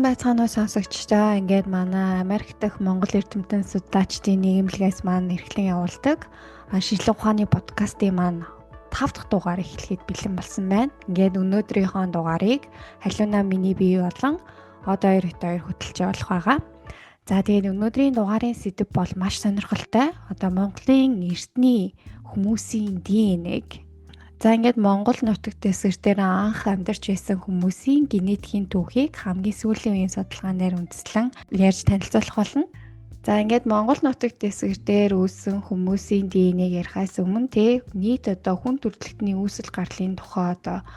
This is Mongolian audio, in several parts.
Сайн байцгаана уу сонсогчдоо. Ингээд манай Америк дахь Монгол эрдэмтэн судлаачдын нийгэмлэгээс маань эрхлэн явуулдаг шинжлэх ухааны подкастын маань 5 дахь дугаар эхлэхэд бэлэн болсон байна. Ингээд өнөөдрийнхөө дугаарыг Халиуна миний бие болон одоо 2 2 хөтөлж явуулах байгаа. За, тэгээд өнөөдрийн дугаарын сэдэв бол маш сонирхолтой. Одоо Монголын эртний хүмүүсийн ДНХ. За, ингээд Монгол нутаг дэвсгэр дээр анх амьдарч байсан хүмүүсийн генетикийн түүхийг хамгийн сүүлийн үеийн судалгаан дээр үндэслэн ярьж танилцуулах болно. За, ингээд Монгол нутаг дэвсгэр дээр үүссэн хүмүүсийн ДНХ-г ярихаас өмнө те нийт одоо хүн төрөлхтний үүсэл гарлын тухай одоо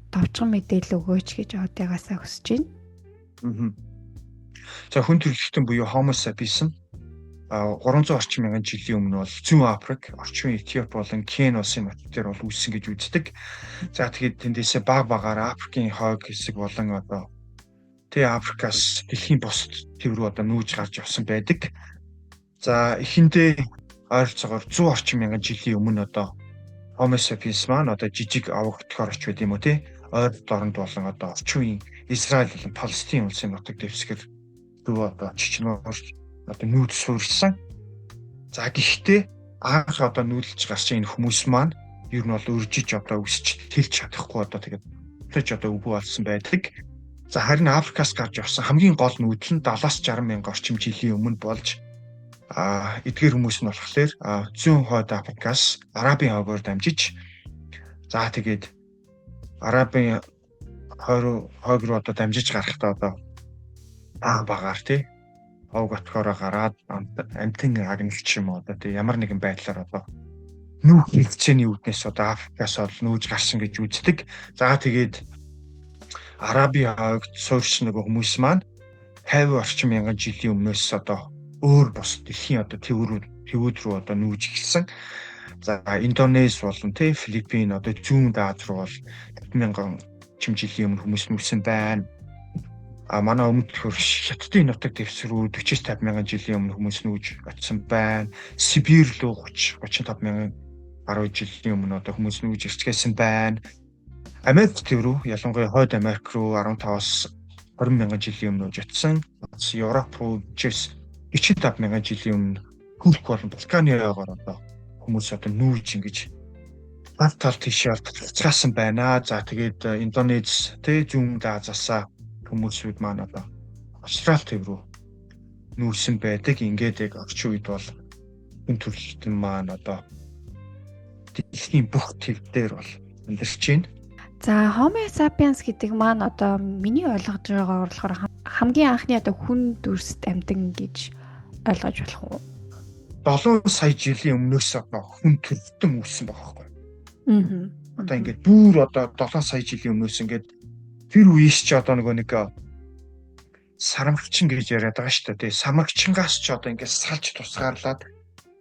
товчхон мэдээлэл өгөөч гэж одоогоосаа хүсэж байна. За, хүн төрөлхтөн буюу Homo sapiens 300 орчим мянган жилийн өмнө бол Зүүн Африк, орчин Этиоп болон Кен улсын нутаг дээр бол үүссэн гэж үздэг. За, тэгээд тэндээсээ баг багаар Африкийн хойг хэсэг болон одоо тэ Африкаас дэлхийн бусад төв рүү одоо нүүж гарч явсан байдаг. За, эхэндээ ойролцоогоор 100 орчим мянган жилийн өмнө одоо Homo sapiens маань одоо жижиг овог өтгөр оч байд юм уу, те, ойр дорнод болон одоо орчин үеийн Израиль болон Палестин улсын нутаг дэвсгэр рүү одоо чичнүүр одоо нүүдэл суурилсан. За, гэхдээ анх одоо нүүдэлж гарсан энэ хүмүүс маань ер нь бол өржиж одоо өсч тэлж чадахгүй, одоо тэгээд тэж одоо өвөө болсон байдаг. За, харин Африкаас гарч явсан хамгийн гол нүүдэл нь 70-аас 60 мянга орчим жилийн өмнө болж эдгээр хүмүүс нь болохоор зүүн хойд Африкаас Арабын хойгоор дамжиж, за тэгээд Арабын хойг руу одоо дамжиж гарахдаа одоо баг багаар тий овг отгоороо гараад амтан агналч юм уу, одоо тий ямар нэгэн байдлаар одоо нүүх хэлцээний үүднээс одоо Африкаас бол нүүж гарсан гэж үздэг. За, тэгээд Арабын хойгт суурьсан нөгөө хүмүүс маань 50 орчим мянган жилийн өмнөөс одоо өөр бус дэлхийн одоо тэвүүд рүү одоо нүүж эхэлсэн. За, Индонез болон тий Филиппин, одоо зүүн Аз руу бол 50 мянган орчим жилийн өмнө хүмүүс нүүсэн байна. А манай өмнөд хөрш Хятадын нутаг дэвсгэр рүү 40-50 мянган жилийн өмнө хүмүүс нүүж очсон байна. Сибирь рүү 30 35 мянган гаруй жилийн өмнө одоо хүмүүс нүүж ирчихсэн байна. Америк төв рүү, ялангуяа Хойд Америк руу 15-аас 20 мянган жилийн өмнө нүүж очсон. Европ руу 45 мянган жилийн өмнө Турк болон Балканы ойгоор одоо хүмүүс одоо нүүж ингэж тал тал тийшээ таталцгаасан байна. За, тэгээд Индонез тэ зүүн Азиасаа хүмүүсүүд маань одоо Австрали төв рүү нүүсэн байдаг. Ингээд яг орчин үед бол хүн төрөлхтөн маань одоо дэлхийн бүх төв дээр бол амьдарч байна. За, Homo sapiens гэдэг маань одоо миний ойлгож байгаагаар болохоор хамгийн анхны одоо хүн дүрст амьтан гэж ойлгож болох уу? 7 сая жилийн өмнөөс одоо хүн төрөлхтөн үүссэн байгаа байхгүй. Аа. Одоо ингээд бүр одоо 7 сая жилийн өмнөөс ингээд тэр үеэс чи одоо нөгөө нэг сармагчин гэж яриад байгаа шүү дээ. Тэгээ самагчингаас ч одоо ингээд салж тусгаарлаад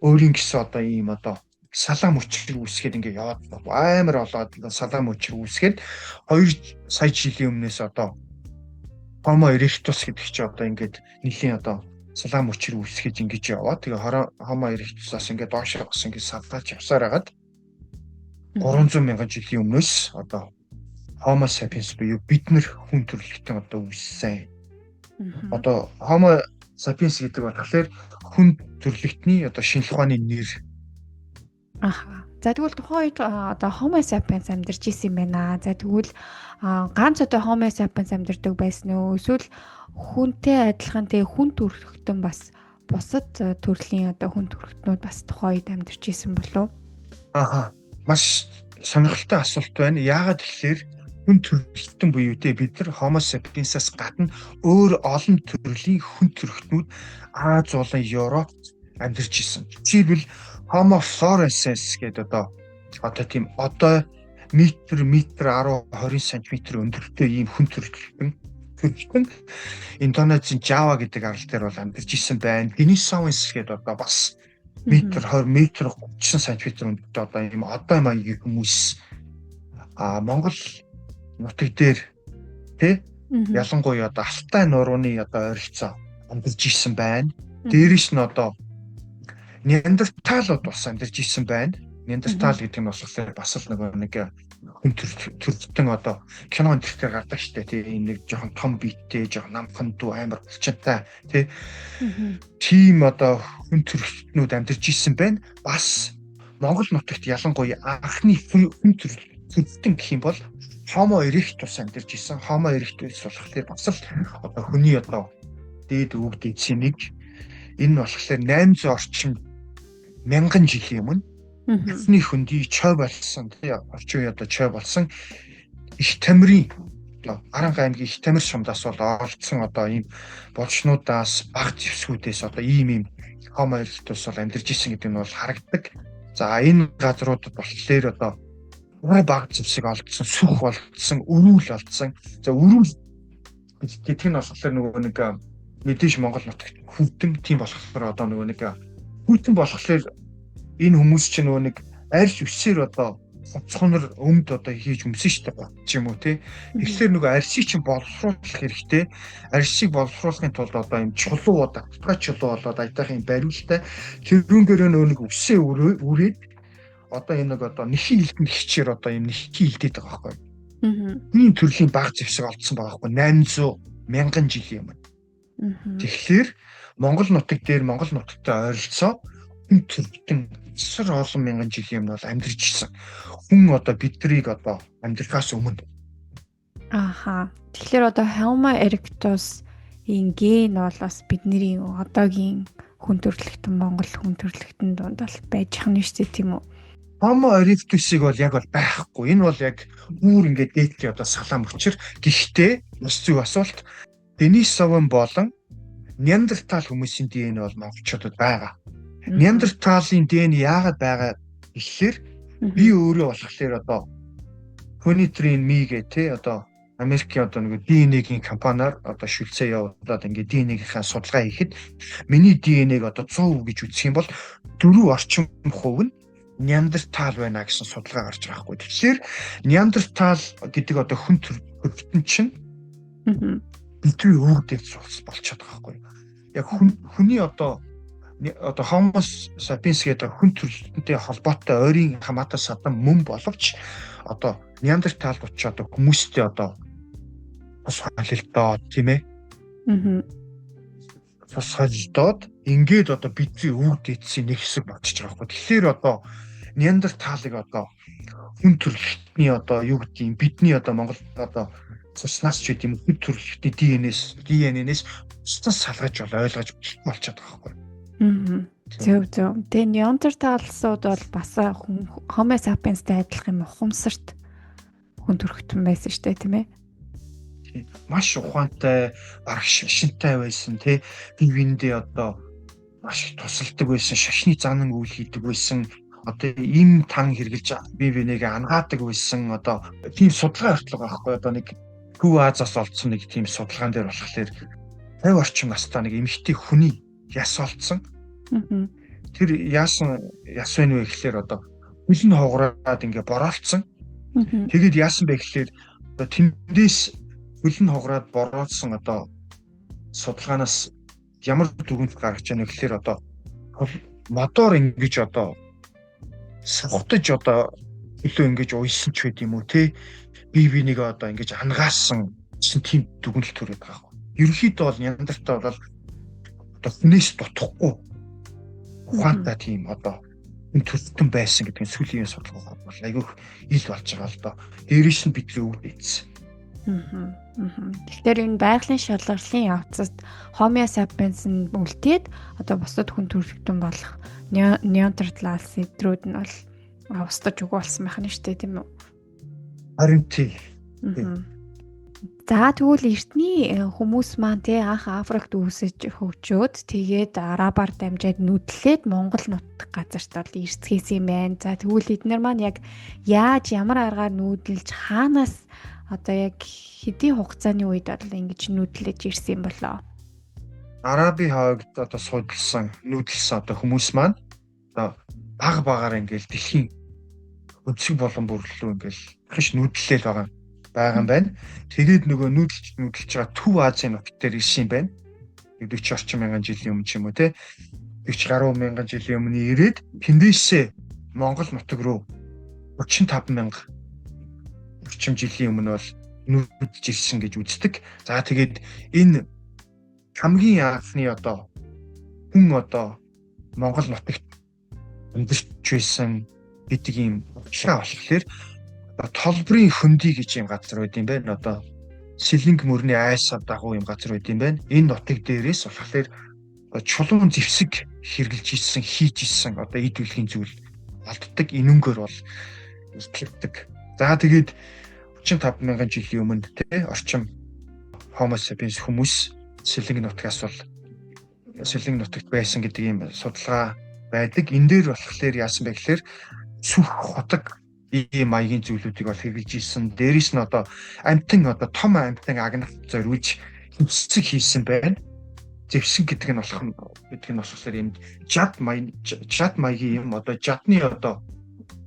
өөрийн гэсэн одоо ийм одоо салаам өчр үүсгээд ингээд яваад амар олоод салаам өчр үүсгээд 2 сая жилийн өмнөөс одоо Homo erectus гэдэг чи одоо ингээд нэлийн одоо салаам өчр үүсгэж ингэж яваад, тэгээ Homo erectus-аас ингээд доош бас ингээд салгааж явсаар хагаад 300 мянган жилийн өмнөөс одоо Homo sapiens буюу бид нар хүн төрөлхтөн одоо үүссэн. Одоо Homo sapiens гэдэг болохоор хүн төрөлхтний одоо шинжлэх ухааны нэр. Аха. За, тэгвэл тухайн үед одоо Homo sapiens амьдарч исэн юм байна. За, тэгвэл ганц одоо Homo sapiens амьдардаг байсан уу? Эсвэл хүнтэй адилхан тэгээ хүн төрөлхтөн бас бусад төрлийн одоо хүн төрөлхтнүүд бас тухайн үед амьдарч исэн болов уу? Аха. Маш сонирхолтой асуулт байна. Яагаад гэхээр хүн төрөлхтөн буюу те бид нар Homo sapiens-аас гадна өөр олон төрлийн хүн төрөлхтнүүд Ази болон Европт амьдарч исэн. Жишээлбэл, Homo floresiensis гэдэг одоо тийм одоо метр метр 10 20 см өндөртэй ийм хүн төрөлхтөн Индонезийн Жава гэдэг арал дээр бол амьдарч исэн байна. Denisovans гэдэг одоо бас метр 20 метр 30 см өндөртэй одоо ийм одоо маягийн хүмүүс Монгол нутаг дээр тэ ялангуяа одоо Алтай нурууны одоо ойролцоо амьдарч исэн байна. Дээрээс нь одоо Неандерталууд бас амьдарч исэн байна. Неандертал гэдэг нь болохоор бас л нөгөө нэг Хүн төрөлхтөн одоо кино энэ төр гардаг штэ тий, ийм нэг жоохон том биетэй, жоохон намхан дүү, амар булчинтай тий. Тийм одоо хүн төрөлхтнүүд амьдарч исэн байна. Бас Монгол нутагт ялангуяа анхны хүн төрөлхтөн гэх юм бол Homo erectus амьдарч исэн. Homo erectus болохоор бас л одоо хүний одоо дээд өвөг дээдсийн нэг. Энэ нь болохоор 800 орчим мянган жилийн өмнө эхний хөндөй чой болсон тий, орчин үеийн одоо чой болсон их тамирын одоо Аранга аймгийн их тамир сумдаас бол олдсон одоо ийм булчнуудаас, баг зэвсгүүдээс одоо ийм ийм Homo erectus бол амьдарч исэн гэдэг нь бол харагддаг. За, энэ газруудад болохоор одоо баг зэвсэг олдсон, сүх олдсон, өрүүл олдсон. За, өрүүл гэдэг нь болохоор нөгөө нэг мэдээж Монгол нутагт хүйтэн, тийм болохоор одоо нөгөө нэг хүйтэн болохоор энэ хүмүүс чинь нөгөө нэг арьс үсээр одоо хувцхунар өмд одоо хийж өмсөн штэ, гот ч юм уу тий. Тэгэхээр нөгөө арьсыг чинь боловсруулах хэрэгтэй. Арьсыг боловсруулахын тулд одоо юм чулуу, одоо татгай чулуу болоод аятайхан юм бариултай. Тэрүүнгээр нөгөө нэг үсээ үрээд одоо энэ нэг одоо нэхий илдэн хичээр одоо юм нэхий илдээд байгаа байхгүй. Энэ төрлийн баг зэвсэг олдсон байгаа байхгүй, 800 мянган жилийн өмнө. Тэгэхээр Монгол нутаг дээр Монгол нутагтай ойролцоо хүн төрөлхтөн асар олон мянган жилийн өмнө бол амьдарч ирсэн. Хүн одоо бидрийг одоо амьдрахаас өмнө. Аха. Тэгэхээр одоо Homo erectus-ийн ген бол бас бидний одоогийн хүн төрөлхтөн, Монгол хүн төрөлхтөн дунд бол байж хана шүү дээ, тийм үү? Homo erectus-ыг бол яг бол байхгүй. Энэ бол яг бүр ингээд дээдлийн одоо салаан мөчөр. Гэхдээ бас зөв асуулт. Денисован болон Неандертал хүмүүсийн ДНХ бол монголчуудад байгаа. Неандерталын ДНХ яагаад байгаа гэхээр би өөрөө болохоор одоо 23andMe гэх тий, одоо Америкийн одоо нэг DNA-гийн компаниар одоо шүлцээ явуулаад ингээд DNA-гийнхаа судалгаа хийхэд миний DNA-г одоо 100% гэж үзэх юм бол 4 орчим хувь нь Неандертал байна гэсэн судалгаа гарч байгаа байхгүй. Тэгэхээр Неандертал гэдэг одоо хүн төрөлхтөн чинь бидний өвөг дээд болчиход байгаа байхгүй. Яг хүний одоо Homo sapiens гэдэг хүн төрөлхтөнтэй холбоотой ойрын хамаатай садан мөн боловч одоо Неандерталууд ч одоо хүмүүстэй одоо тус холилдоод, тийм ээ. Тус холилдоод ингээд одоо бидний өвөг дээдсийн нэг хэсэг болчихж байгаа байхгүй. Тэгэхээр одоо Неандерталыг одоо хүн төрөлхтний одоо юу гэдэг юм, бидний одоо Монгол одоо цуснаас ч гэдэм хүн төрөлхтний DNA-нээс цуснаас салгаж бол ойлгож болчиход байгаа байхгүй. Зөв зөв. Тэгээ Неандерталсууд бол бас хүн Homo sapiens-тай адилхан юм ухамсарт хүн төрөлхтөн байсан шүү дээ, тийм ээ. Маш ухаантай, бараг шашинтай байсан тий. Бие биендээ одоо маш их тусалдаг байсан, шашны занан үйл хийдэг байсан, одоо им тан хэрглэж бие бинийгээ ангаадаг байсан. Одоо тийм судалгаа хүртэл байгаа байхгүй. Одоо нэг Төв Азиас олдсон нэг тийм судалгаан дээр болохоор 50 орчим настай нэг эмэгтэй хүний яс олдсон. Тэр яасан яс вэ нэ гэхлээр одоо хөл нь хугараад ингээ бороолцсон. Тэгээд яасан бэ гэхлээр одоо тэндээс хөл нь хугараад бороолсон одоо судалгаанаас ямар дүгнэлт гаргаж байна гэхлээр одоо модоор ингэж одоо савхтаж одоо хөлөө ингэж уйсан ч байд юм уу те, бие биенийг одоо ингэж ангаасан гэсэн тийм дүгнэлт төрөөд байгаа юм. Ерөнхийдөө бол Неандертал бол одоо хүнээс дутахгүй ухаантай тийм одоо хүн төрөлхтөн байсан гэдэг нь сүүлийн судалгаа бол айгүйх ил болж байгаа л доо. Дээрээс нь бидний өвөг дээдс. Тэгэхээр энэ байгалийн шалгарлын явцад Homo sapiens нь үлдээд одоо бусад хүн төрөлхтөн болох Neanderthals эдрүүд нь бол устдаж үгүй болсон байх нь шүү дээ, тийм үү? Харин тий. За, тэгвэл эртний хүмүүс маань тий анх Африкт үүсэж хөгжөөд, тэгээд арабаар дамжаад нүдлээд Монгол нутаг газарт бол ирцгээсэн юм байна. За, тэгвэл эднэр маань яг яаж, ямар аргаар нүүдэлж, хаанаас, одоо яг хэдийн хугацааны үед бол ингэж нүүдлэж ирсэн юм болоо? Арабын хойгод одоо судалсан, нүүдэлсэн одоо хүмүүс маань одоо баг багаар ингээл дэлхийн өнцөг болон бүрлүү ингээл хаш нүүдлэл байгаа юм байна. Тэгээд нөгөө нүүдэлж нүүдэлж байгаа Төв Азийн нутаг дээр ирсэн юм байна. 40 орчим мянган жилийн өмнө ч юм уу те. 40 гаруй мянган жилийн өмнө ирээд тэндээсээ Монгол нутаг руу 35 мянга орчим жилийн өмнө бол нүүдж ирсэн гэж үздэг. За тэгээд энэ хамгийн анхны одоо хүн одоо Монгол нутагт амьдарч байсан гэдэг ийм учраа болохоор толбрын хөндөй гэж юм газар байд юм байна. Одоо Сэлэнг мөрний айсав дагуу юм газар байд юм байна. Энэ нутаг дээрээс болохоор чулуун зэвсэг хэрглэж исэн, хийж исэн одоо эд үлгийн зүйл олддог. Энүүгээр бол итгэдэг. За тэгээд 35 мянган жилийн өмнө тий орчим Homo sapiens хүмүүс Сэлэнг нутгаас бол Сэлэнг нутагт байсан гэдэг ийм судалгаа байдаг. Энэ дээр болохоор яасан бэ гэхээр сүх худаг ийм маягийн зүйлүүдийг бол хэрэглэж исэн. Дээрээс нь одоо амтан одоо том амтан агнах зориулж зэвсэг хийсэн байна. Зэвсэг гэдэг нь болох гэдэг нь болохоор ийм жад маяг жад маягийн юм одоо жадны одоо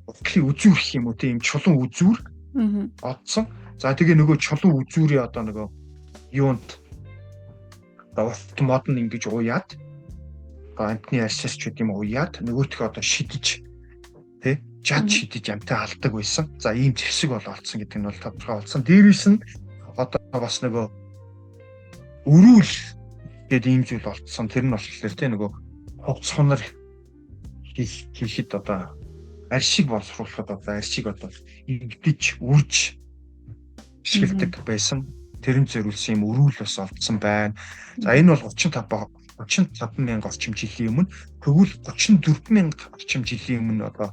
уртлын үзүүр гэх юм уу тийм чулуун үзүүр олдсон. За тэгээ нөгөө чулуун үзүүрийн одоо нөгөө юунд одоо урт мод нь ингэж уяад одоо амтны арьсаас ч гэдэм уяад нөгөөх одоо шидэж тий жад шидэж амтаа алдаг байсан. За ийм зэвсэг бол олдсон гэдэг нь бол тодорхой болсон. Дээрээс нь одоо бас нөгөө өрүүл гэдэг ийм зүйл олдсон. Тэр нь болохоор тий нөгөө хувц хунар хийхэд одоо аршиг боловсруулахад одоо аршиг одоо ингэдэж үрж бишгэлдэг байсан. Тэрэн зориулсан юм өрүүл бас олдсон байна. За энэ бол 35 мянга орчим жилийн өмнө, тэгвэл 34 мянга орчим жилийн өмнө одоо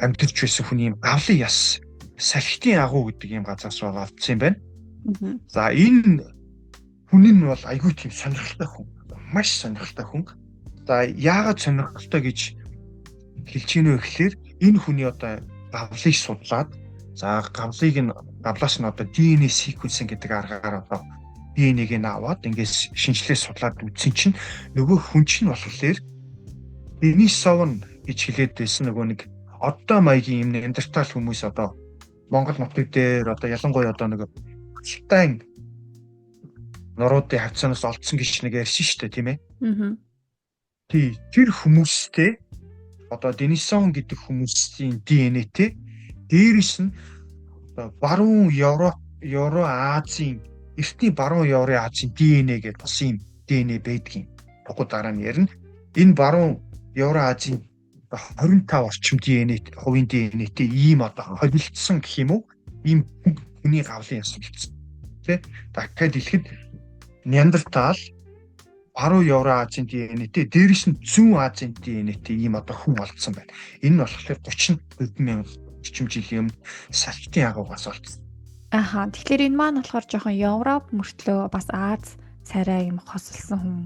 амьдарч байсан хүний юм гавлын яс салхитын агуу гэдэг юм газраас бол олдсон юм байна. За энэ хүн нь бол айгүй тийм сонирхолтой хүн. Маш сонирхолтой хүн. За яагаад сонирхолтой гэж хэлж гинэ вэ гэхээр энэ хүний одоо гавлыг судлаад за гавлыг нь гавлаас нь одоо DNA sequencing гэдэг аргаар одоо DNA-г нь аваад ингээс шинжилгээ судлаад үзсэн чинь нөгөө хүн чинь болохоор Денисовн гэж хэлээд байсан нөгөө нэг одоо маягийн юм Неандертал хүмүүс одоо Монгол нутаг дээр одоо ялангуяа одоо нөгөө Алтай нуруудын хавцаанаас олдсон гэж нэг ярьсан шүү дээ, тийм ээ. Аа. Тий, тэр хүмүүстэй одоо Денисон гэдэг хүмүүсийн DNA-тэй дээрэс нь одоо баруун Европ, Евро Азийн эртний баруун Евро Азийн DNA гэдэг бас ийм DNA байдгийн. Тухайн дараа нь ярина. Энэ баруун Евро Азийн 25 орчим DNA хувийн DNA-тэй ийм одоо холилдсон гэх юм уу? Ийм хүний гавлын яс болсон. Тэ? Дахиад хэлэхэд Неандертал баруун Евро Азийн DNA-тэй дээрэс нь зүүн Азийн DNA-тэй ийм одоо хүн олдсон байна. Энэ нь болохоор 34 мянга орчим жилийн өмнө салхитын агуугаас олдсон. Аха. Тэгэхээр энэ маань болохоор жоохон Европ мөртлөө бас Аз царай юм хосолсон хүн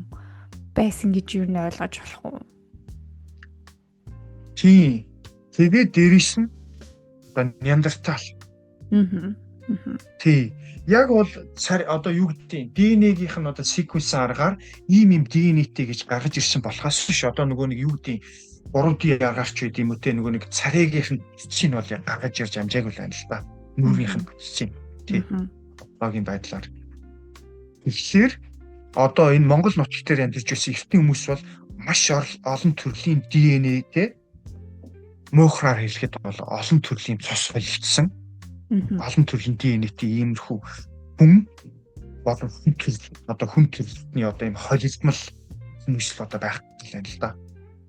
байсан гэж юу нэ ойлгож болох уу? Тийм. Тэгээд дээрэс нь одоо Неандертал. Аа. Тий. Яг бол одоо юу гэдгийг DNA-гийнх нь одоо секвенс аргаар ийм ийм DNA-тэй гэж гаргаж ирсэн болохоос биш одоо нөгөө нэг юу гэдгийг 3D аргаар ч байд юм уу те нөгөө нэг царайгийнх нь бүтцийг бол яг гаргаж ирж амжаагүй л байна л да. Нүрийнх нь бүтцийг. Тий. Одоогийн байдлаар. Тэгэхээр одоо энэ Монгол нутаг дээр амьдарч байсан эртний хүмүүс бол маш олон төрлийн DNA-тэй муухраар хэлэхэд бол олон төрлийн цус холилдсон. Олон төрлийн DNA-тэй иймэрхүү хүн болон хүн төрөл одоо хүн төрөлтний одоо ийм холилдмал хүмүүс л одоо байх юм л да.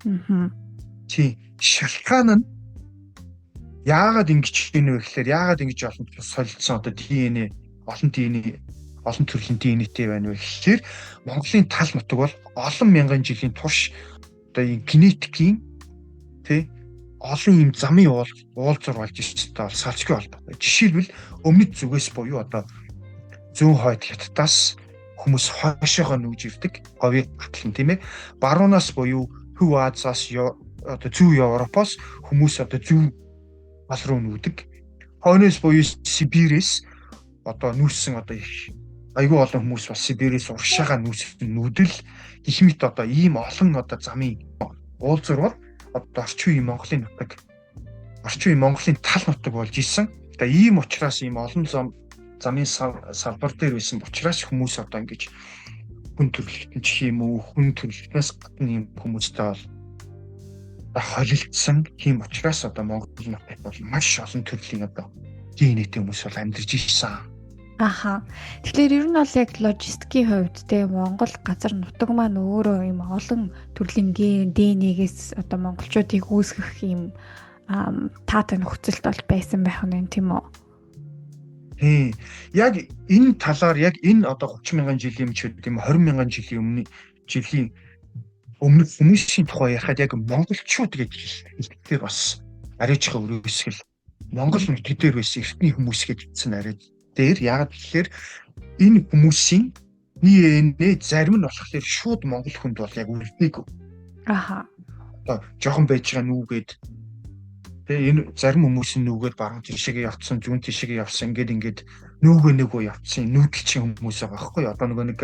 Аа. Тий. Шалтгаан нь яагаад ингэж гинэ вэ гэхээр яагаад ингэж олон цус холилдсон одоо DNA олон DNA олон төрлийн DNA-тэй байна вэ гэхээр Монголын тал нутаг бол олон мянган жилийн турш одоо ийм генетикийн тий олон ийм замын уулзуур болж ирсэнтэй бол салчгүй холбоотой. Жишээлбэл өмнөд зүгээс буюу одоо зүүн хойд хятадаас хүмүүс хойшоогоо нүүж ирдэг. Говийг гатлан тийм ээ. Баруунаас буюу Төв Азиас одоо зүүн Европоос хүмүүс одоо зүүн гал руу нүүдэг. Хойноос буюу Сибирээс одоо нүүсэн одоо их айгүй олон хүмүүс бас Сибирээс урагшаага нүүсэн нүүдэл гэх мэт одоо ийм олон одоо замын уулзуур бол одоо орчин үеийн Монголын нутаг орчин үеийн Монголын тал нутаг болж исэн. Тэгээ ийм учраас ийм олон замын салбар дээр байсан учраас хүмүүс одоо ингэж хүн төрөлхтөн ч юм уу хүн төрөлхтнөөс гадна ийм хүмүүстэй бол холилдсон. Тийм учраас одоо Монгол нутагт бол маш олон төрлийн одоо ДНХ-тэй хүмүүс бол амьдарч ирсэн. Аха. Тэгэхээр ер нь бол яг логистикийн хувьд те Монгол газар нутаг маань өөрөө ийм олон төрлийн ген ДНХ-гээс одоо монголчуудыг үүсгэх ийм таатай нөхцөлд бол байсан байх нь, тийм үү? Тийм. Яг энэ талаар, яг энэ одоо 30 мянган жилийн өмнө ч гэдэг юм, 20 мянган жилийн өмнө, жилийн өмнөх хүмүүсийн тухай ярихад яг монголчууд гэж хэлэхдээ бас арайчхан өрөөсгөл, Монгол нутаг дээр байсан эртний хүмүүс гэж хэлсэн арай дээр. Яг тэгэхээр энэ хүмүүсийн ДНХ зарим нь болохоор шууд монгол хүнд бол яг үлдээгүй. Одоо жоохон байж байгаа нүүгээд тэгээ энэ зарим хүмүүс нь нүүгээд баруун тишээгээ явцсан, зүүн тишээгээ явсан, ингээд ингээд нүүгээ нөгөө явцсан нүүдэлчин хүмүүс байгаа байхгүй юу? Одоо нөгөө нэг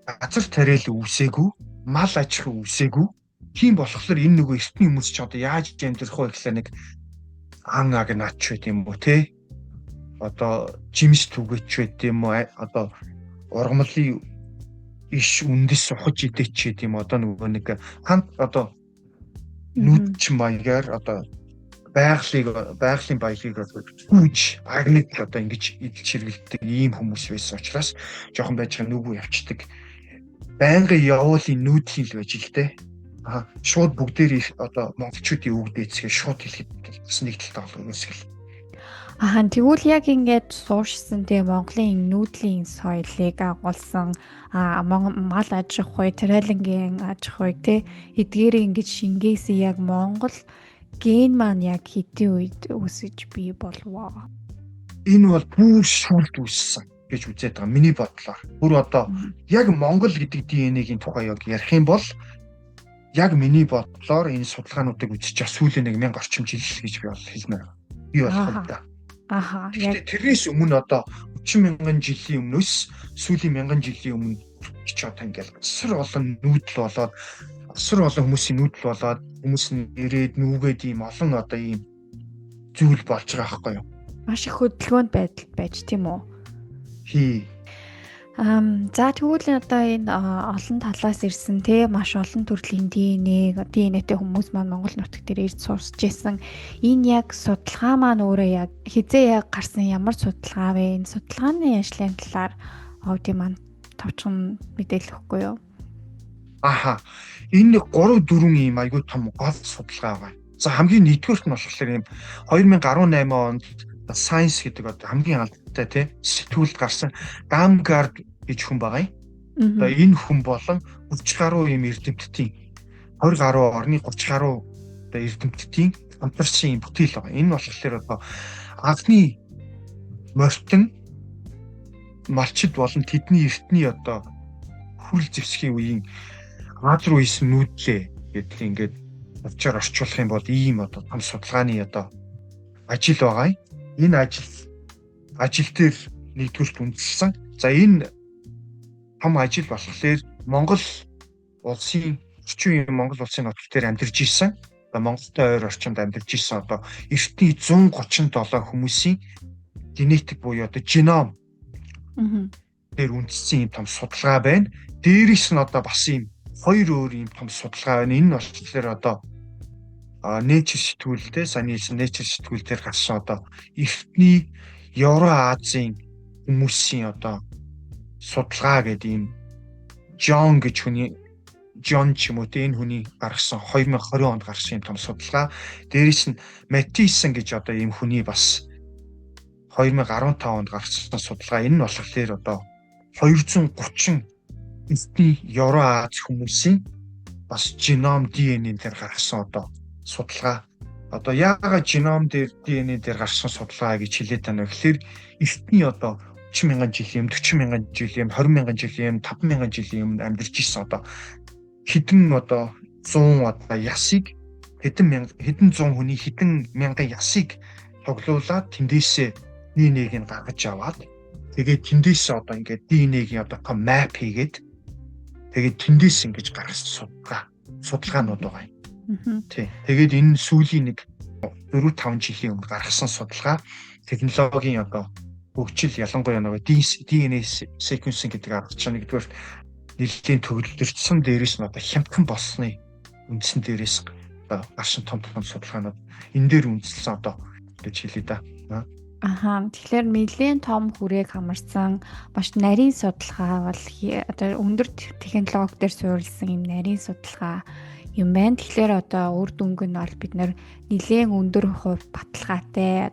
газар тариал үүсээгүй, мал аж ахуй үүсээгүй. Тийм болохоор энэ нөгөө эртний хүмүүс ч одоо яаж амьдрах вэ гэхлээр нэг ан агнаач байт юм уу те? Одоо жимс түгээч байт юм уу? Одоо ургамлын иш үндэс ухаж идээч байт юм, одоо нөгөө нэг хант одоо нүдч маягаар одоо байгалийн баялгийг гүйж агныг одоо ингэж эдэлж хэрэгэлдэг ийм хүмүүс байсан учраас жоохон байж байгаа нүгүү явцдаг. Байнгын явуулын нүүдлийн л байж л дээ. Аа, шууд бүгдээр одоо монголчуудын үг дээцгээ шууд хэлэхэд бас нэг талтай бол өрөөсгөл. Аа, тэгвэл яг ингээд сууршсан тийм Монголын нүүдлийн соёлыг агуулсан мал аж ахуй, тариалангийн аж ахуйг те эдгээрийг ингээд шингээсэн яг Монгол ген маань яг хэдийн үед үүсэж бий болвоо? Энэ бол бүр шүүлд үүссэн гэж үзээд байгаа миний бодлоор. Бүр одоо яг Монгол гэдэг ДНХ-ийн тухай яг ярих юм бол яг миний бодлоор энэ судалгаануудыг үзэж сүүлийн нэг 1000 орчим жил гэж би бол хэлмээр байна. Би болох юм да. Аха. Яг тэрнээс өмнө одоо 30 мянган жилийн өмнөөс сүүлийн мянган жилийн өмнө ч одоо ингээл асар олон нүүдэл болоод, асар олон хүмүүсийн нүүдэл болоод, хүмүүс нь ирээд нүүгээд ийм олон одоо ийм зүйл болж байгаа байхгүй юу? Маш их хөдөлгөөнд байдал байж, тийм үү? Хий. За, тэгвэл одоо энэ олон талаас ирсэн те маш олон төрлийн ДНХ-тэй хүмүүс маань Монгол нутаг дээр ирж сурсаж исэн. Энэ яг судалгаа маань өөрөө яг хизээ яг гарсан, ямар судалгаа вэ? Энэ судалгааны ажлын талаар Овди маань товчхон мэдээлэл өгөхгүй юу? Аха. Энэ 3 4 ийм айгүй том гол судалгаа байгаа. За, хамгийн нэгдүгээрт нь болохоор ийм 2018 онд Science гэдэг одоо хамгийн алдартай те сэтгүүлд гарсан Damgard гэж хүн байгаа юм. Одоо энэ хүн болон 30 гаруй ийм эрдэмтдийн, 20 гаруй орны 30 гаруй одоо эрдэмтдийн хамтарсан юм бүтээл байгаа. Энэ нь болохоор одоо анхны морьтон малчид болон тэдний эртний одоо хүрэл зэвсгийн үеийн Аз руу хийсэн нүүдлээ гэдэл ингээд учаар орчуулах юм бол ийм одоо том судалгааны одоо ажил байгаа юм. Энэ ажил дээр нэгдүгüрт үндэслэн. За, энэ том ажил болохоор Монгол улсын орчин үеийн Монгол улсын нутаг дээр амьдарч исэн, одоо Монголтой ойр орчинд амьдарч исэн одоо эртний 137 хүмүүсийн генетик буюу одоо геном дээр үндэссэн ийм том судалгаа байна. Дээрээс нь одоо бас ийм хоёр өөр ийм том судалгаа байна. Энэ нь болохоор одоо Nature сэтгүүлтэй, сайн хэлсэн Nature сэтгүүл дээр гарсан одоо эртний Евро Азийн хүмүүсийн одоо судалгаа гэдэг ийм Джон гэж хүний, Джон ч юм уу те, энэ хүний гаргасан, 2020 онд гарсан юм том судалгаа. Дээрээс нь Матисон гэж одоо ийм хүний бас 2015 онд гаргасан судалгаа. Энэ нь болохоор одоо 230 эртний Евро Аз хүмүүсийн бас геном ДНХ дээр гаргасан одоо судалгаа. Одоо яагаад геном дээр ДНХ дээр гарсан судалгаа гэж хэлээд байна вэ гэхээр эртний одоо 30 мянган жилийн өмнө, 40 мянган жилийн өмнө, 20 мянган жилийн өмнө, 5 мянган жилийн өмнө амьдарч ирсэн одоо хэдэн одоо 100 одоо ясыг, хэдэн мянга, хэдэн зуун хүний хэдэн мянган ясыг тоглуулад тэндээсээ ДНХ-г нь гаргаж аваад, тэгээд тэндээсээ одоо ингээд ДНХ-гийн одоо том map хийгээд, тэгээд тэндээс ингэж гаргасан судалгаанууд байгаа юм. Тий. Тэгээд энэ сүүлийн нэг 4 5 жилийн өмнө гаргасан судалгаа, технологийн одоо хөгжил, ялангуяа нөгөө DNA sequencing гэдэг арга чинь нэгдүгээр нэлээд төгөлдрсөн, дээрээс нь одоо хямдхан болсны үндсэн дээрээс одоо гарсан том том судалгаанууд энэ дээр үндэслэн одоо гэж хэлье да. Аха. Тэгэхээр нэлээд том хүрээг хамарсан маш нарийн судалгаа бол одоо өндөр технологи дээр суурилсан юм нарийн судалгаа юм байна. Тэгэхээр одоо үр дүнг нь бол бид нэр нэлээд өндөр хувь баталгаатай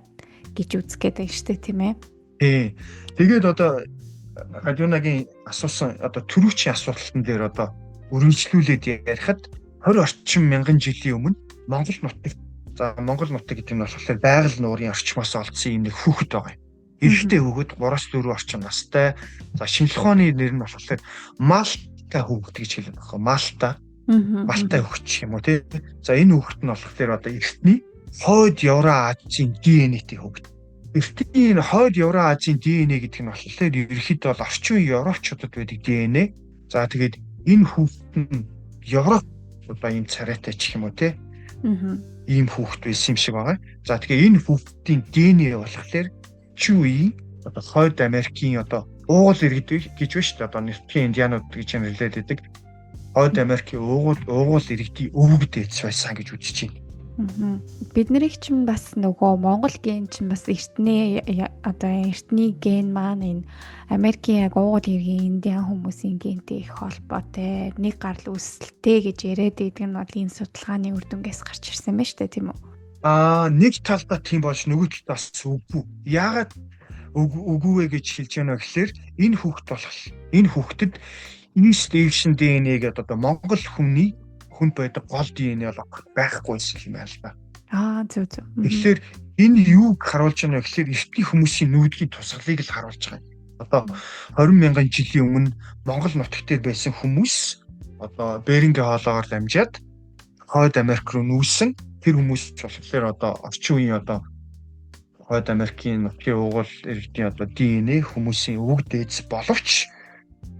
гэж үзэх гээд байна шүү дээ, тийм ээ. Тий. Тэгээд одоо Радионагийн асуусан одоо түрүүчийн асуултан дээр одоо үргэлжлүүлээд ярихад 20 орчим мянган жилийн өмнө Монгол нутаг, за Монгол нутаг гэдэг нь болохоор байгаль нуурын орчмоос олдсон юм нэг хүүхэд байгаа юм. Эрэгтэй хүүхэд 3-4 орчим настай. За шинжлэх ухааны нэр нь болохоор Малта хүүхэд гэж хэлдэг байхгүй Малта. Малтай хүүхэд ч юм уу тий. За энэ хүүхэд нь болохоор одоо эртний хойд Евро Азийн ДНХ-тэй хүүхэд. Эртний энэ хойд Евро Азийн ДНХ гэдэг нь болохоор ерөнхийдөө бол орчин үеийн европчуудад байдаг ДНХ. За тэгээд энэ хүүхэд нь Европ одоо ийм царайтай ч юм уу тий. Ийм хүүхэд байсан юм шиг байгаа. За тэгэхээр энэ хүүхдийн ДНХ болохоор орчин үеийн одоо хойд Америкийн одоо уугуул иргэд гэж байна шүү дээ. Одоо нутгийн индианууд гэж нэрлээд байдаг. Хойд Америкийн уугуул иргэдийн өвөг дээдс байсан гэж үзэж байна. Бид нарыг чинь бас нөгөө Монгол ген чинь бас эртний одоо эртний ген маань энэ Америкийн яг уугуул иргэн индиан хүмүүсийн гентэй их холбоотой, нэг гарал үүсэлтэй гэж яриад байдаг нь бол энэ судалгааны үр дүнгээс гарч ирсэн байна шүү дээ, тийм үү? Аа, нэг талдаа тийм болж нөгөө талдаа бас үгүй. Яагаад үгүй вэ гэж хэлж байна вэ гэхээр энэ хүүхэд болох энэ хүүхдэд East Asian DNA гэдэг одоо Монгол хүний хүнд байдаг гол ДНХ бол байхгүй байсан юм байна л да. Аа, зөв зөв. Тэгэхээр энэ юуг харуулж байна вэ гэхээр эртний хүмүүсийн нүүдлийн тусгалыг л харуулж байгаа юм. Одоо 20 мянган жилийн өмнө Монгол нутагт дээр байсан хүмүүс одоо Берингийн хоолоогоор дамжаад Хойд Америк руу нүүсэн. Тэр хүмүүс болохоор одоо орчин үеийн одоо Хойд Америкийн нутгийн уугуул иргэдийн одоо ДНХ хүмүүсийн өвөг дээдс боловч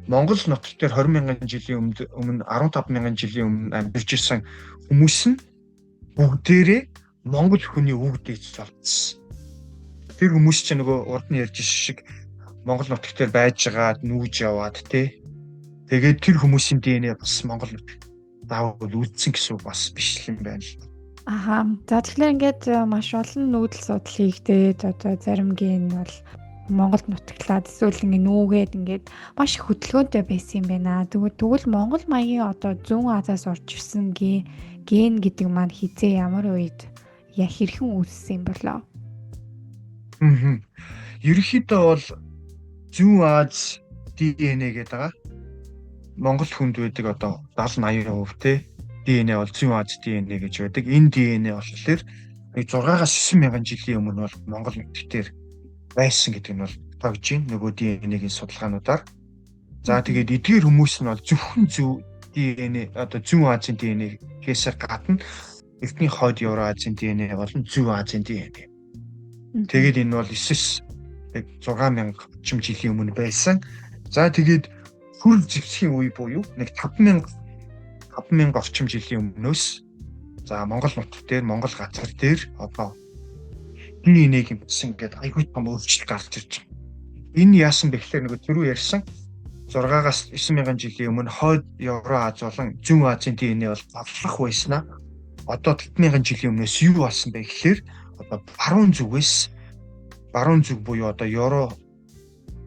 Монгол нутаг дээр 20 мянган жилийн өмнө 15 мянган жилийн өмнө амьдарч ирсэн хүмүүс нь бүгдээрээ Монгол хүний өвөг дээдс болцсон. Тэр хүмүүс чинь нөгөө урд нь ярьж ирсэн шиг Монгол нутаг дээр байж байгаад нүүж яваад тий. Тэгээд тэр хүмүүсийн ДНХ бас Монгол нутагт заавал үлдсэн гэсэн үг бас биш юм байна л. Аха. За тэгэхээр ингээд маш олон нүүдэл судал хийгдээд одоо зарим ген бол Монголд нутаглаад эсвэл ингээ нүүгээд ингээд маш их хөдөлгөөнтэй байсан юм байна. Тэгвэл Монгол маягийн одоо зүүн Азиас орж ирсэн ген гэдэг маань хизээ ямар үед я хэрхэн үүссэн юм болоо? Ерөнхийдөө бол зүүн Аз ДНХ гэдэг байгаа. Монгол хүнд байдаг одоо 70 80% те ДНХ бол зүүн Аз ДНХ гэж байдаг. Энэ ДНХ болохоор 6-аас 9 мянган жилийн өмнө бол Монгол нутаг дээр байсан гэдэг нь бол тогж байна. Нөгөө ДНХ-ийн судалгаануудаар. За тэгээд эдгээр хүмүүс нь бол зөвхөн зөв ДНХ одоо зүүн Азийн ДНХ-ээс гадна эртний хойд Евро Азийн ДНХ болон зүүн Азийн ДНХ. Тэгээд энэ бол 9 6000 орчим жилийн өмнө байсан. За тэгээд хөрв зэвсгийн үе буюу нэг 5000 орчим жилийн өмнөөс за Монгол нутаг дээр Монгол газар дээр одоо ДНХ-г юм бас ингээд айгүй том өөрчлөлт гарч ирж байгаа. Энэ яасан бэ гэхээр нөгөө түрүү ярьсан 6-аас 9 мянган жилийн өмнө хойд Евро Аз болон Зүүн Азийн ДНХ бол голлох байснаа одоо 7000 жилийн өмнөөс юу болсон бэ гэхээр одоо баруун зүгээс баруун зүг буюу одоо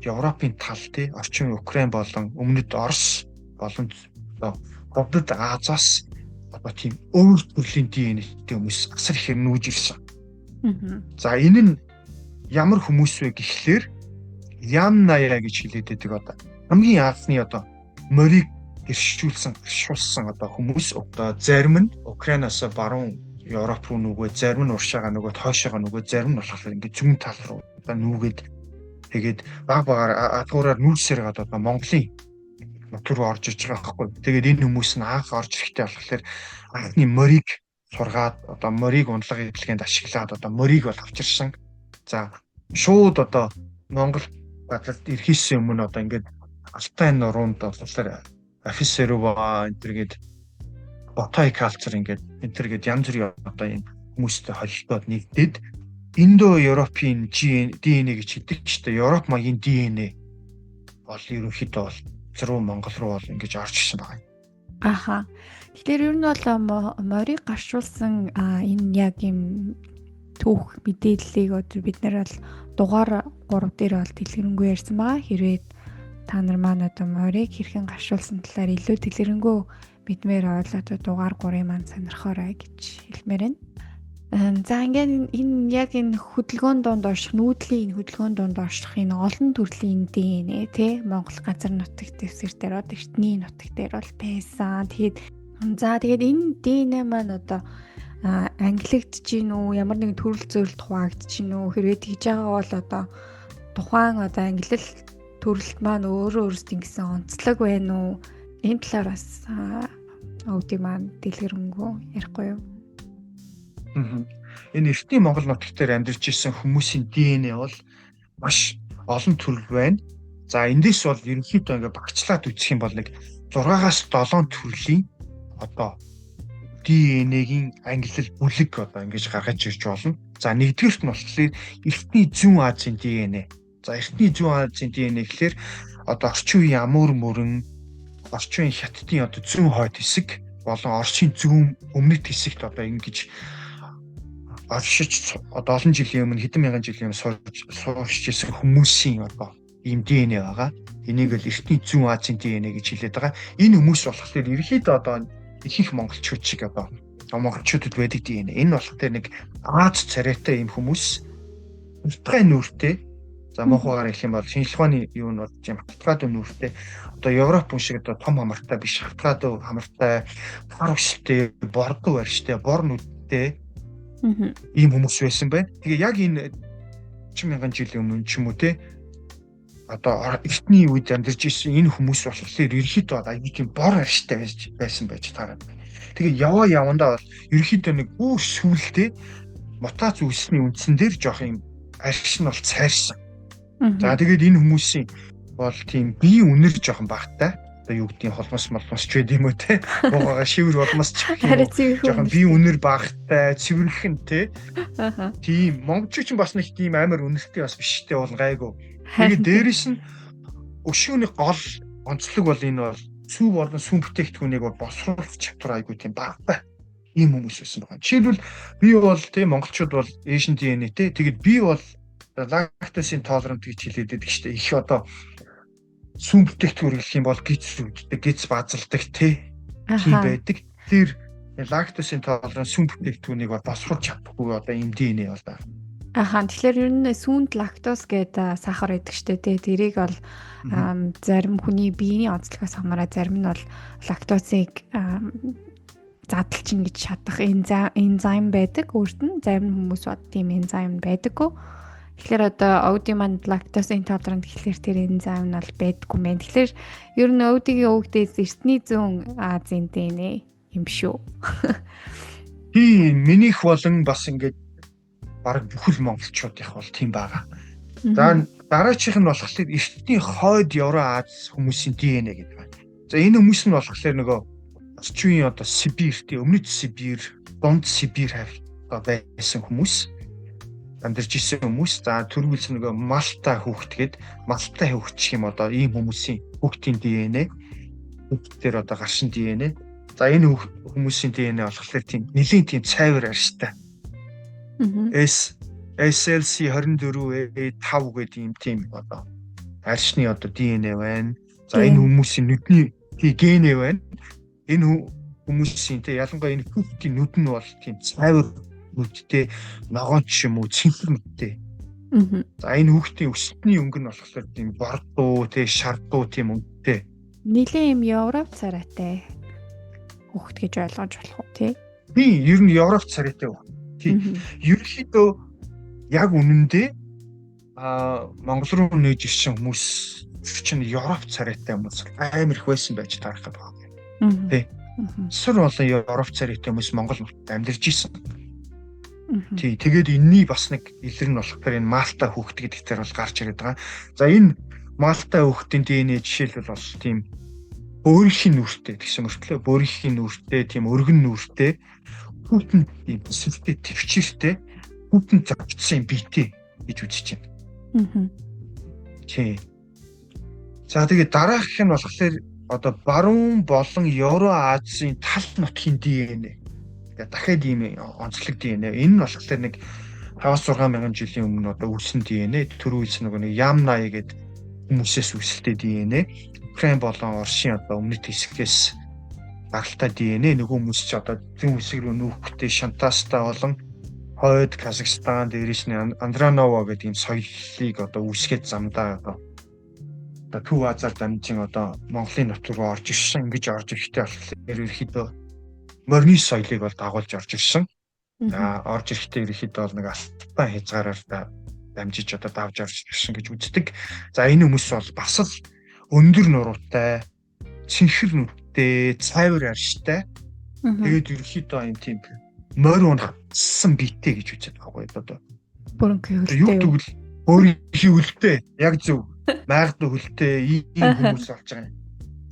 Европын тал тий орчин Украин болон өмнөд Орос болон одоо Ховдод Азаас одоо тийм өөр төрлийн ДНХ-тэй хүмүүс асар ихээр нүүж ирсэн. За энэ нь ямар хүмүүс вэ гэхлээр Ямная гэж хэлээд байдаг одоо хамгийн анхны одоо морийг гэршүүлсэн гэршүүлсэн одоо хүмүүс одоо зарим нь Украинаас баруун Европ руу нүгөө, зарим нь уршаага нөгөө тойшоогоо нөгөө, зарим нь болохоор ингээд зүүн тал руу одоо нүгээд тэгээд баг багаар адгуураар нүүрсээр гад одоо Монголын нутг руу орж иж байгаа байхгүй. Тэгээд энэ хүмүүс нь анх орж ирэхдээ болохоор анхны морийг сургаад одоо морийг ундлага эдлэгэнд ашиглаад одоо морийг бол авчирсан. За шууд одоо Монгол газарт ирэхээс өмнө одоо ингээд Алтай нуруунд болохоор Афисерова энэ төр гээд Ботай калчер ингээд энэ төр гээд янз бүрийн одоо юм хүмүүстэй холилдоод нэгдээд Индо Европын ДНХ гэж хэлдэг ч гэдэг Европ маягийн ДНХ бол ерөнхийдөө бол руу Монгол руу бол ингэж орж ирсэн байгаа юм. Аха. Тэгэхээр ер нь бол морийг гарчуулсан энэ яг юм түүх мэдээллийг одоо бид нар бол дугаар 3 дээр бол дэлгэрэнгүй ярьсан байгаа. Хэрвээ та нар маань одоо морийг хэрхэн гашуулсан талаар илүү дэлгэрэнгүй мэдмээр байвал одоо дугаар 3-ыг маань сонирхоорой гэж хэлмээр байна. За, ингээд энэ яг энэ хөдөлгөөн дунд орших, нүүдлийн энэ хөдөлгөөн дунд орших энэ олон төрлийн DNA те Монгол газар нутаг дэвсгэр дээр бол, эртний нутаг дээр бол байсан. Тэгээд за, тэгээд энэ DNA маань одоо ангилагдж гин үү, ямар нэгэн төрөл зөрөлд хуваагдж гин үү? Хэрвээ тэгж байгаа бол одоо тухайн одоо ангилал төрөлт маань өөрөө өөрсдөө ингэсэн онцлог байна уу? Энэ талаар бас өвдий маань дэлгэрэнгүй ярихгүй юу? Энэ эртний Монгол нутаг дээр амьдарч ирсэн хүмүүсийн DNA бол маш олон төрөл байна. За, эндээс бол ерөнхийдөө ингээ багцлаад үзэх юм бол нэг 6-аас 7 төрлийн одоо DNA-гийн ангилал бүлэг одоо ингэж гаргаж ирж болно. За, нэгдүгээрт нь болохоор эртний зүүн Азийн DNA. За, эртний зүүн Азийн DNA гэхлээр одоо орчин үеийн Амур мөрөн, орчин үеийн Хятадын одоо зүүн хойд хэсэг болон Оросын зүүн өмнөд хэсэгт одоо ингэж оршиж, одоо олон жилийн өмнө, хэдэн мянган жилийн өмнө суурьшиж ирсэн хүмүүсийн одоо ийм DNA байгаа. Энийг л эртний зүүн Азийн DNA гэж хэлээд байгаа. Энэ хүмүүс болохоор ерөнхийдөө одоо ихэнх монголчууд шиг одоо монголчуудад байдаг DNA. Энэ болохоор нэг Аз царайтай ийм хүмүүс, хурдгай нүүртэй. За, муухайгаар хэлэх юм бол шинжлэх ухааны юу нь бол юм хатгаад нүүртэй. Одоо Европ хүн шиг одоо том хамартай биш, хатгаад хамартай, хар өстэй, бордоо барьштай, бор нүдтэй ийм хүмүүс байсан байна. Тэгээ яг энэ 30 мянган жилийн өмнө ч юм уу те одоо эртний үед амьдарч ирсэн энэ хүмүүс болохоор ерөнхийдөө аягүй тийм бор арьстай байсан байж таарна. Тэгээ яваа явандаа бол ерөнхийдөө нэг бүр сүултээ мутац үүссний үндсэн дээр жоох юм арьс нь бол цайрсан. За, тэгээд энэ хүмүүсийн бол тийм биеийн үнэр жоохон багтай, одоо юу гэдгийг холмос молмос ч байд юм уу те, буугаа шивэр болмос ч гэх юм уу, жоохон бие үнэр багтай, цэвэрхэн те. Тийм монголчууд ч бас нэг тийм амар үнэртэй бас биш те, бол гайгүй. Тэгээд дээрэс нь өшөөний гол онцлог бол энэ бол сүү болон сүүн бүтээгдэхүүнийг бол босруулах чадвар айгүй тийм багтай ийм хүмүүс байсан байгаа. Жишээлбэл, би бол тийм монголчууд бол Asian DNA те, тэгээд би бол lactose intolerant гэж хэлээд байдаг шүү дээ. Их одоо сүүн бүтээгдэхүүн хэрэглэх юм бол гэдэс үүддэг, гэдэс базалдаг те, тийм байдаг. Тэр lactose intolerant, сүүн бүтээгдэхүүнийг бол босруулж чадахгүй одоо ийм DNA бол байна. Аха, тэгэхээр ер нь сүүнд лактоз гэдэг сахар байдаг штэ тий. Тэрийг бол зарим хүний биеийн онцлогоос хамаараа зарим нь бол лактозыг задлчин гэж чадах энзим байдаг. Өөрт нь зарим хүмүүс бод тийм энзим байдаггүй. Тэгэхээр одоо Оди маань lactose intolerant гэхлээр тэр энзим нь бол байдаггүй мэн. Тэгэхээр ер нь Одигийн өвгдээс эртний зүүн Азийн DNA юм шүү. Тийм, минийх болон бас ингээд бараг бүхэл монголчуудынх бол тийм байгаа. За, дараачих нь болохоор эртний хойд Евро Аз хүмүүсийн DNA гэдэг байна. За, энэ хүмүүс нь болохоор нөгөө орчин үеийн одоо Сибирь, тийм, өмнөд Сибирь, дунд Сибирь хавьд байсан хүмүүс, амьдарч исэн хүмүүс. За, түрүүлсэн нөгөө Малта хүүхэд гээд, Малта хүүхэд гэх юм одоо ийм хүмүүсийн хүүхдийн DNA, хүүхдээр одоо гарсан DNA. За, энэ хүмүүсийн DNA болохоор тийм нэлийн тийм цайвар арьстай. S SLC 24A5 гэдэг ийм тийм одоо арьсны одоо DNA байна. За, энэ хүмүүсийн нүдний тий генэ байна. Энэ хүмүүсийн тий ялангуяа энэ хүүхдийн нүд нь бол тийм цайвар нүдтэй, ногоон ч юм уу цэнхэр нүдтэй. За, энэ хүүхдийн өсөлтний өнгө нь болохоор тийм бордуу тий шардуу тийм өнгөтэй. Нилийн юм Европ царайтай хүүхэд гэж ойлгож болох уу тий? Тийм, ер нь Европ царайтай хүүхэд. Тийм. Ерөнхийдөө яг үнэндээ Монгол руу нээж ирсэн хүмүүс чинь Европ царайтай хүмүүс амар их байсан байж таарах гэдэг байна. Тий. Сүр болон Европ царайтай хүмүүс Монгол амьдарч исэн. Тий, тэгээд энэний бас нэг илэр нь болохоор энэ Малта хүүхэд гэдэг дээр бол гарч ирээд байгаа. За, энэ Малта хүүхдийн DNA жишээлбэл бол тийм бөөрийнхийн нүртэй тэгсэн мөртлөө, бөөрийнхийн нүртэй, тийм өргөн нүртэй, хүүтэн тийм өсөлттэй, төвчээртэй, хүүтэн зогцсон юм биетэй гэж үзэж байна. Тий. За, тэгээд дараагийнх нь болохоор одоо баруун болон Евро Азийн тал нутгийн DNA. Тэгээд дахиад ийм онцлог DNA. Энэ нь болохоор нэг 5-6 мянган жилийн өмнө одоо үүссэн ДНХ, түрүү хэлсэн нөгөө нэг Ямнай гэдэг хүмүүсээс үүсэлтэй ДНХ, Украин болон Оросын одоо өмнөд хэсгээс гаралтай ДНХ, нөгөө хүмүүс чи одоо зүүн хэсэг рүү нүүхтэй Шантастай болон хойд Казахстан, дээрээс нь Андранова гэдэг ийм соёлыг одоо үүсгээд замдаа одоо Төв Азиар дамжин одоо Монголын нутг руу орж ирсэн. Ингэж орж ирэхдээ болохоор ерөнхийдөө морины соёлыг бол дагуулж орж ирсэн. За орж ирэхдээ ерөнхийдөө бол нэг алтан хязгаараар дамжиж одоо давж орж ирсэн гэж үздэг. За энэ хүмүүс бол бас л өндөр нуруутай, цэнхэр нүдтэй, цайвар арштай. Тэгээд ерөнхийдөө юм тийм морь унахсан биетэй гэж үздэг байхгүй одоо. Бүрэнхий хөлтэй. Юу гэвэл өөрийнхөө хөлтэй яг зөв майгад хөлтэй ийм хүмүүс болж байгаа юм.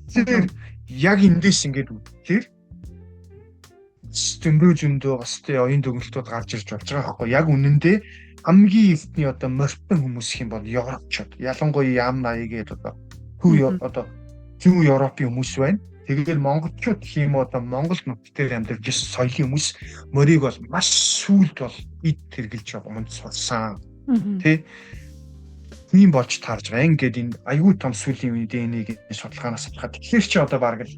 Тэгэхээр яг эндээс ингээд үзэхээр зөндөө зөндөө бас тий оюун дүгнэлтүүд гарч ирж болж байгаа байхгүй. Яг үнэндээ хамгийн эртний одоо морьтон хүмүүс гэх юм бол европчууд. Ялангуяа Ям 80 гээд одоо төв одоо зүүн Европын хүмүүс байна. Тэгээд монголчууд гэх юм уу одоо Монгол нутг дээр амьдарч ирсэн соёлын хүмүүс морийг бол маш сүүлд бол эд хэрглэж уманд сурсан. Тэ? Тийм болж таарж байгаа. Ингээд энэ аюул том сүүлийн үеийн ДНХ-ийн судалгаанаас харахад тэгэхээр чи одоо бараг л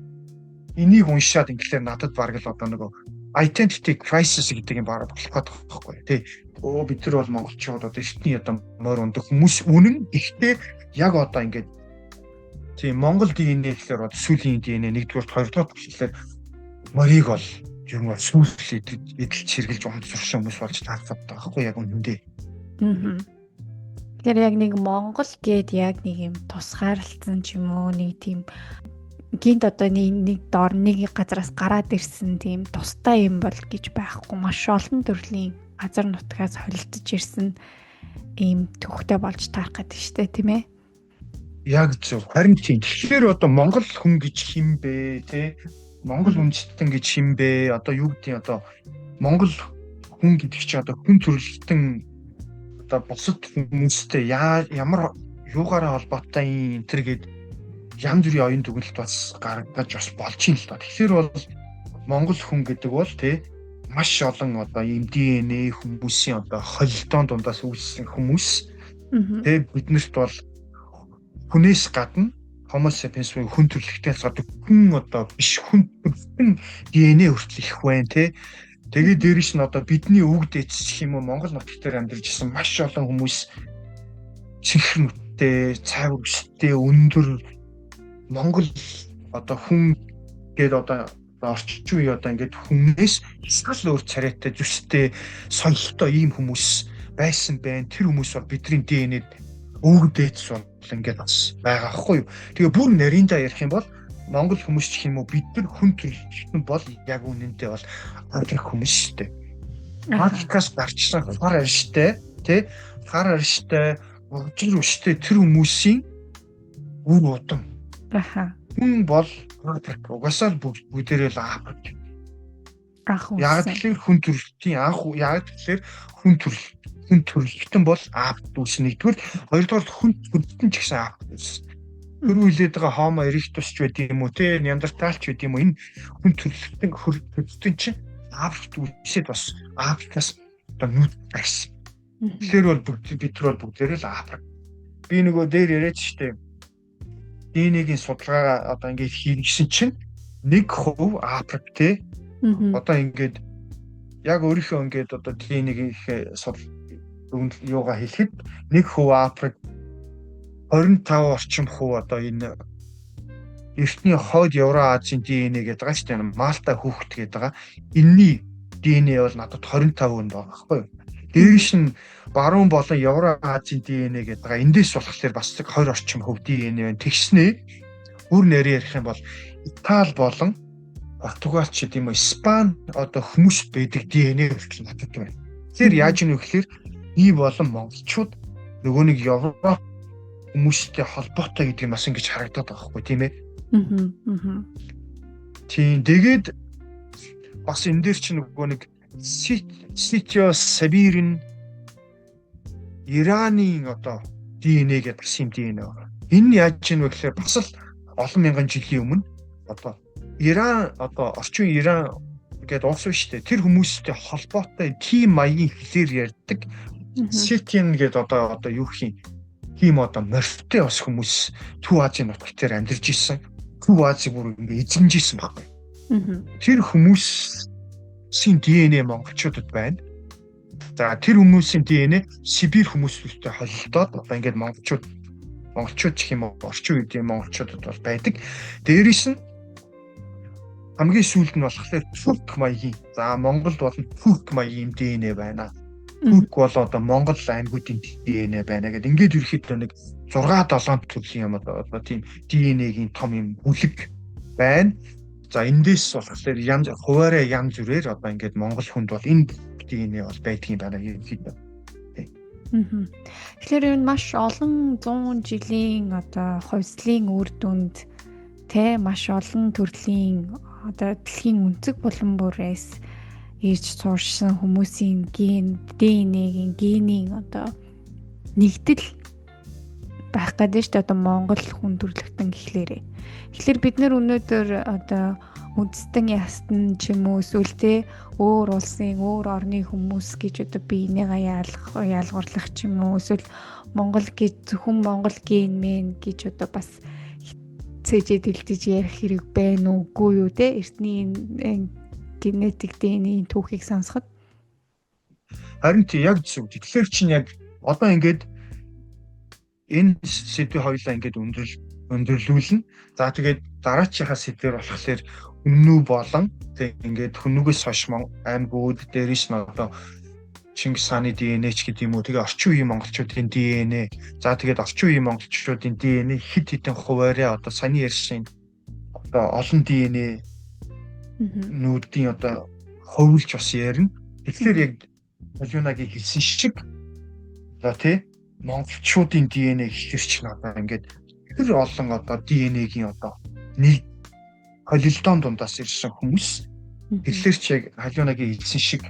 энийг уншаад ингээхээр надад бараг л одоо нөгөө identity crisis гэдэг юм бараг болох гээд байгаа байхгүй тий. Өө бид нар бол монголчууд одоо эртний одоо морь ундаг хүмүүс үнэн. Гэхдээ яг одоо ингээд тийм Монгол ДНХ гэхээр одоо сүүлийн ДНХ нэгдүгээр хоёрдугаар болохоор морийг бол ер нь бол сүүл эдэлж хэрглэж унд сурсан хүмүүс болж таарсан байгаа байхгүй яг үнэндээ. Аа. Тэгэхээр яг нэг Монгол гээд яг нэг юм тусгаарлалцсан ч юм уу нэг тийм гинт одоо нэг нэг дор нэг газараас гараад ирсэн тийм тустай юм бол гэж байхгүй, маш олон төрлийн газар нутгаас холилдож ирсэн ийм төвхтэй болж таарах гэдэг шүү дээ, тийм ээ. Яг зөв. Харин тийм. Тэгэхээр одоо Монгол хүн гэж хэн бэ, тэ? Монгол үндэстэн гэж хэн бэ? Одоо юу гэдгийг одоо Монгол хүн гэдэг чинь одоо хүн төрөлхтөн одоо бусад хүмүүстэй ямар юугаараа холбоотой юм энэ төр гээд янз бүрийн оюун дүгнэлт бас гаргаж бас болж юм л да. Тэгэхээр бол Монгол хүн гэдэг бол тий маш олон одоо ийм ДНХ хүмүүсийн одоо холилдоон дундаас үүссэн хүмүүс. Тэ биднэрт бол хүнээс гадна Homo sapiens буюу хүн төрөлхтөөс гадна хүн одоо биш хүн төрөлхтөн ДНХ хүртэл их байна тий. Тэгээд дээрэс нь одоо бидний өвөг дээдс гэх юм уу Монгол нутг дээр амьдарч ирсэн маш олон хүмүүс цэнхэр нүдтэй, цайвар өстэй, өндөр Монгол одоо хүн гээд одоо орчин үе одоо ингээд хүнээс шал өөр царайтай, зүстэй, соёлтой ийм хүмүүс байсан байна. Тэр хүмүүс бол бидний ДНХ-д өвөг дээдс бол ингээд бас байгаа хгүй юу. Тэгээ бүр нарийндаа ярих юм бол Монгол хүмүүс ч юм уу бид нар хүн төрөлхтөн бол яг үнэндээ бол Африк хүмүүс шүү дээ. Африкаас гарчсан хар арьстай, тий, хар арьстай, уржир өстэй тэр хүмүүсийн үр удам. Аха. Хүн бол Африк. Угаасаа л бүгдээрээ л Африк. Анх Яг тэгэхээр хүн төрөлхтийн анх яг тэгэхээр хүн төрөл хүн төрөлхтөн бол Африкт үүснэ нэгдүгээр, хоёрдугаар хүн төрөлхтөн ч гэсэн Африкт үүснэ. Түрүү хэлээд байгаа Homo erectus ч байд юм уу те Неандертал ч байд юм уу энэ хүн төрөлхтөн төрөлхтөн чинь Африкт үүсээд бас Африкаас одоо нүд гарсан. Тэгэхээр бол бүгд бид нар бол бүгдээрээ л Африк. Би нөгөө дээр яриад штэ. ДНХ-ийн судалгаа одоо ингээд хийгдсэн чинь 1% Африк те. Одоо ингээд яг өөрийнхөө ингээд одоо ДНХ-ийн судал юугаа хэлэхэд 1% Африк, 25 орчим хувь одоо энэ эртний хойд Евроазийн ДНХ гэдэг байгаа шүү дээ. Малта хүүхэд гэдэг байгаа. Энийний ДНХ бол надад 25% байгаа байхгүй юу? Дээрээс нь баруун болон Евроазийн ДНХ гэдэг байгаа. Эндээс болохоор бас 20 орчим хувь ДНХ байна. Тэгснээ бүр нэрээ ярих юм бол Итали болон Португал ч гэдэм үү Испани одоо хүмүүс байдаг ДНХ хүртэл надад байна. Тэгэхээр яаж ийм вэ гэхээр би болон монголчууд нөгөө нэг Европ хүмүүстэй холбоотой гэдэг нь бас ингэж харагдаад байгаа байхгүй тийм ээ. Аа. Тийм, тэгээд бас энэ дээр чинь нөгөө нэг Ситио Сабирин Ираны одоо ДНХ гэдэг бас юм ДНХ байна. Энэ нь яаж юм бэ гэхээр бас л олон мянган жилийн өмнө одоо Иран одоо орчин Иран гэдэг улс биш үү? Тэр хүмүүстэй холбоотой тийм маягийн хэлээр ярьдаг. Сетин гэдэг одоо юу гэх юм тийм одоо морьтой бас хүмүүс Төв Азийн нутагт дээр амьдарч исэн. Төв Азийг бүр ингээ эзэмж исэн байхгүй. Тэр хүмүүсийн ДНХ монголчуудад байна. За тэр хүмүүсийн ДНХ Сибирь хүмүүстэй холилдоод одоо ингээд монголчууд гэх юм уу орчин үеийн монголчуудад бол байдаг. Дээрээс нь хамгийн сүүлд нь болохоор Турк маягийн. За Монголд бол Турк маягийн ДНХ байна. Турк бол одоо Монгол аймагуудын ДНХ байна гэдэг. Ингээд ерөөхдөө нэг 6 7 төрлийн юм одоо тийм ДНХ-гийн том юм бүлэг байна. За эндээс болохоор янз хуваараа янз бүрээр одоо ингээд монгол хүнд бол энэ ДНХ бол байдгийн байна ерөнхийдөө. Тэгэхээр энэ маш олон зуун жилийн одоо хувьслын үр дүнд тэ маш олон төрлийн одоо дэлхийн өнцөг булан бүрээс ирж сууршсан хүмүүсийн ген ДНХ-гийн генийн одоо нэгдэл байх гэдэг шүү дээ одоо Монгол хүн төрөлхтөн гэхлээрээ. Тэгэхээр бид нэр өнөөдөр одоо үндэстэн ястан ч юм уу эсвэл те өөр улсын өөр орны хүмүүс гэж одоо биенийгаа ялгуурлах ч юм уу эсвэл Монгол гэж зөвхөн Монгол ген мэн гэж одоо бас цэжээ дэлдэж ярих хэрэг байна уугүй юу те эртний генетик ДНХ-ийн түүхийг сонсоход. Харин тий яг зөв. Тэгэхээр чинь яг одоо ингээд энэ сэдвийг хоёулаа ингээд өндөрлүүлнэ. За тэгээд дараачийнхаа сэдвэр болохоор хүннүү болон тэг ингээд хүннүгээс хойш аймагуд дээрээс нь одоо Чингис хааны ДНХ ч гэдэг юм уу. Тэгээ орчин үеийн монголчуудын ДНХ. За тэгээд орчин үеийн монголчуудын ДНХ хэд хэдэн хуваараа одоо саяны ярьсан одоо олон ДНХ нүүдийн одоо хувилж бас ярина. Тэгэхээр яг Алюнагийн хэлсэн шиг одоо тий монголчуудын ДНХ гэхэр чинь одоо ингээд тэр олон одоо ДНХ-гийн одоо нэг холилдоон дундаас ирсэн хүмүүс. Тэгэхээр чи яг Халюнагийн хэлсэн шиг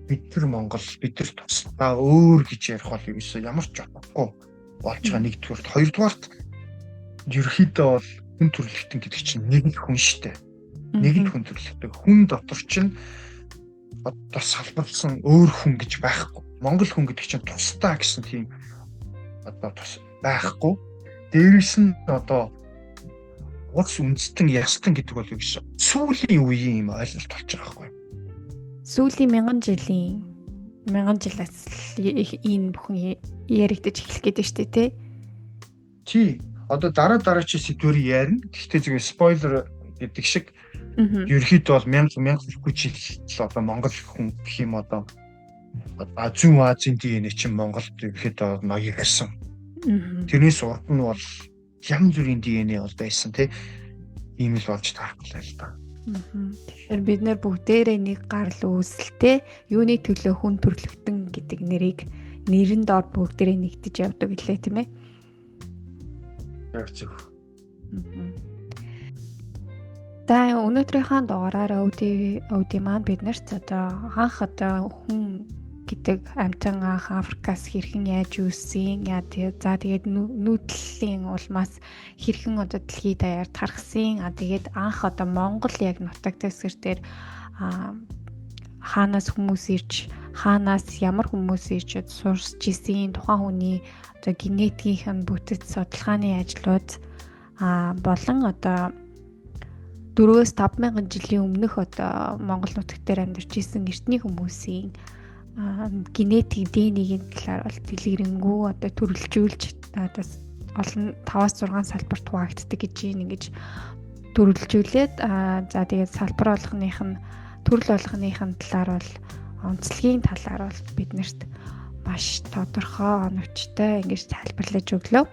бид нар Монгол, бид нар тусдаа өөр гэж ярих бол ерөөсөө ямар ч утгагүй болж байгаа нэгдүгээрт. Хоёрдугаарт ерөөхдөө бол хүн төрөлхтөн гэдэг чинь нэг л хүн штэ. Нэг л хүн төрөлхтөн. Хүн дотор чинь одоо салбарлсан өөр хүн гэж байхгүй. Монгол хүн гэдэг чинь тусдаа гэсэн тийм одоо тус байхгүй. Дээрээс нь одоо улс үндэстэн ястан гэдэг бол юу гэсэн сүүлийн үеийн юм ойлголт болж байгаа байхгүй. Сүүлийн мянган жилийн мянган жилээс энэ бүхэн яригдаж эхлэх гээд байна шүү дээ, тий? Тий. Одоо дараа чи сэдвэр ярина. Гэхдээ зүгээр спойлер гэдэг шиг ерөнхийдөө бол мянга мянга жил л одоо Монгол хүн гэх юм одоо зүүн Азийн ДНХ чинь Монголд ерөнхийдөө ноёрсон. Тэрнээс урд нь бол янз бүрийн ДНХ бол байсан тий. Ийм л болж таарах л да. Тэгэхээр бид нэр бүгдээрээ нэг гарал үүсэлтэй юуны төлөө хүн төрөлхтөн гэдэг нэрийг нэрэн доор бүгдээрээ нэгтэж явдаг гэлээ тийм ээ. Яг зөв. За өнөөдрийнхөө дугаараар OD маань бид нарт одоо анх одоо хүн гэдэг амьтан анх Африкаас хэрхэн яаж үүссэн, за тэгээд нүүдлийн улмаас хэрхэн одоо дэлхийд даяар тархсан, тэгээд анх одоо Монгол яг нутаг дэвсгэр дээр хаанаас хүмүүс ирж, хаанаас ямар хүмүүс ирж сурч исэн, тухайн хүний одоо генетикийн нь бүтэц судалгааны ажлууд болон одоо 4-5 мянган жилийн өмнөх одоо Монгол нутаг дээр амьдарч исэн эртний хүмүүсийн генетик ДНХ-ийн талаар бол дэлгэрэнгүй одоо төрөлжүүлж одоо олон 5-6 салбарт хуваагддаг гэж юм ингэж төрөлжүүлээд за тэгээд салбар болгоных нь төрөл болгоных нь талаар бол онцлогийн талаар бол биднэрт маш тодорхой оновчтой ингэж тайлбарлаж өглөө.